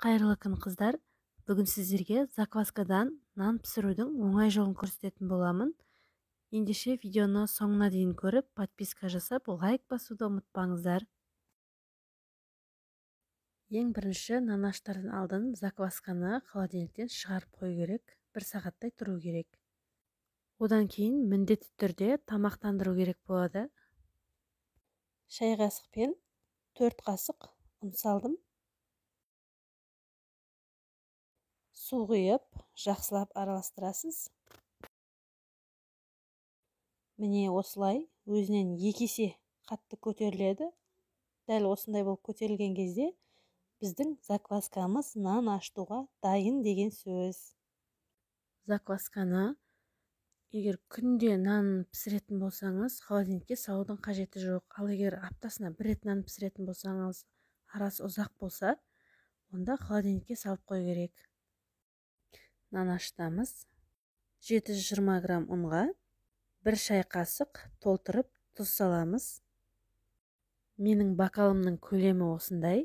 Қайырлы күн, қыздар. Бүгін сіздерге закваскадан нан пісірудің оңай жолын көрсететін боламын. Ендеше видеоны соңына дейін көріп, подписка жасап, лайк басуды ұмытпаңыздар. Ең бірінші нан аштардың алдын заквасканы холодильниктен шығарып қою керек, бір сағаттай тұру керек. Одан кейін міндетті түрде тамақтандыру керек болады. Шай қасықпен 4 қасық ұн салдым. Су құйып, жақсылап араластырасыз. Міне осылай өзінен 2 есе қатты көтеріледі. Дәл осындай болып көтерілген кезде біздің закваскамыз нан ашытуға дайын деген сөз. Заквасканы егер күнде нан пісіретін болсаңыз, холодильникке салудың қажеті жоқ. Ал егер аптасына бір рет нан пісіретін болсаңыз, арасы ұзақ болса, онда холодильникке салып қою керек. Нан ашытамыз. 720 грамм ұнға 1 шай қасық толтырып тұз саламыз. Менің бокалымның көлемі осындай.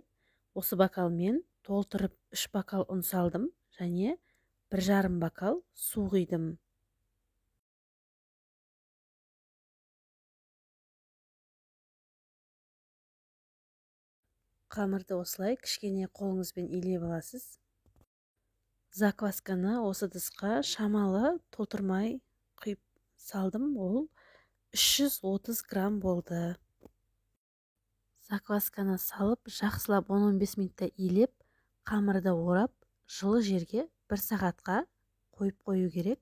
Осы бокалмен толтырып 3 бокал ұн салдым және 1,5 бокал су құйдым. Қамырды осылай кішкене қолыңызбен илеп аласыз. Заквасканы осы ыдысқа шамалы толтырмай құйып салдым, ол 330 грамм болды. Заквасканы салып, жақсылап 10-15 минутта илеп, қамырды орап, жылы жерге 1 сағатқа қойып қою керек.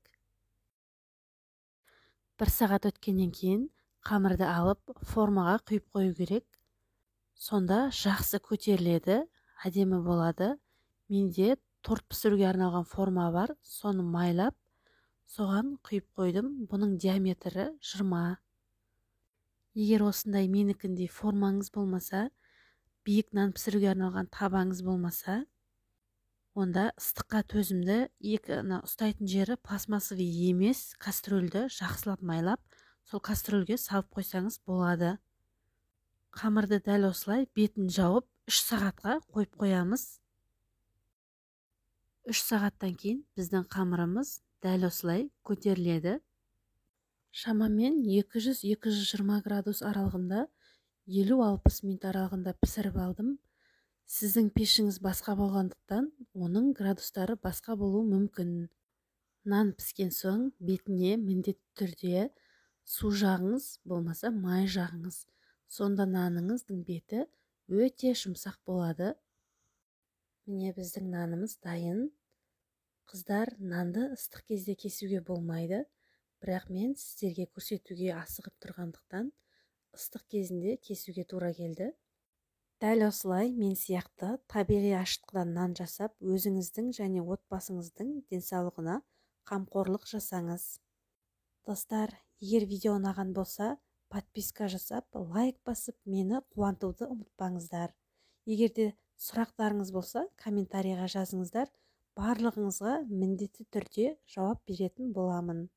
1 сағат өткеннен кейін қамырды алып, формаға құйып қою керек. Сонда жақсы көтеріледі, әдемі болады. Менде торт пісіруге арналған форма бар, соны майлап, соған құйып қойдым. Бұның диаметрі 20. Егер осындай менікіндей формаңыз болмаса, биік нан пісіруге арналған табаңыз болмаса, онда ыстыққа төзімді екі ұстайтын жері пластмассовый емес кастрюльді жақсылап майлап, сол кастрюльге салып қойсаңыз болады. Қамырды дәл осылай бетін жауып 3 сағатқа қойып қоямыз. 3 сағаттан кейін біздің қамырымыз дәл осылай көтеріледі. Шамамен 200-220 градус аралығында 50-60 минут аралығында пісіріп алдым. Сіздің пешіңіз басқа болғандықтан, оның градустары басқа болуы мүмкін. Нан піскен соң бетіне міндетті түрде су жағыңыз, болмаса май жағыңыз. Сонда наныңыздың беті өте жұмсақ болады. Міне біздің нанымыз дайын. Қыздар, нанды ыстық кезде кесуге болмайды, бірақ мен сіздерге көрсетуге асығып тұрғандықтан ыстық кезінде кесуге тура келді. Дәл осылай мен сияқты табиғи ашытқыдан нан жасап, өзіңіздің және отбасыңыздың денсаулығына қамқорлық жасаңыз. Достар, егер видео ұнаған болса, подписка жасап, лайк басып, мені қуантуды ұмытпаңыздар. Егер де сұрақтарыңыз болса, комментарийға жазыңыздар. Барлығыңызға міндетті түрде жауап беретін боламын.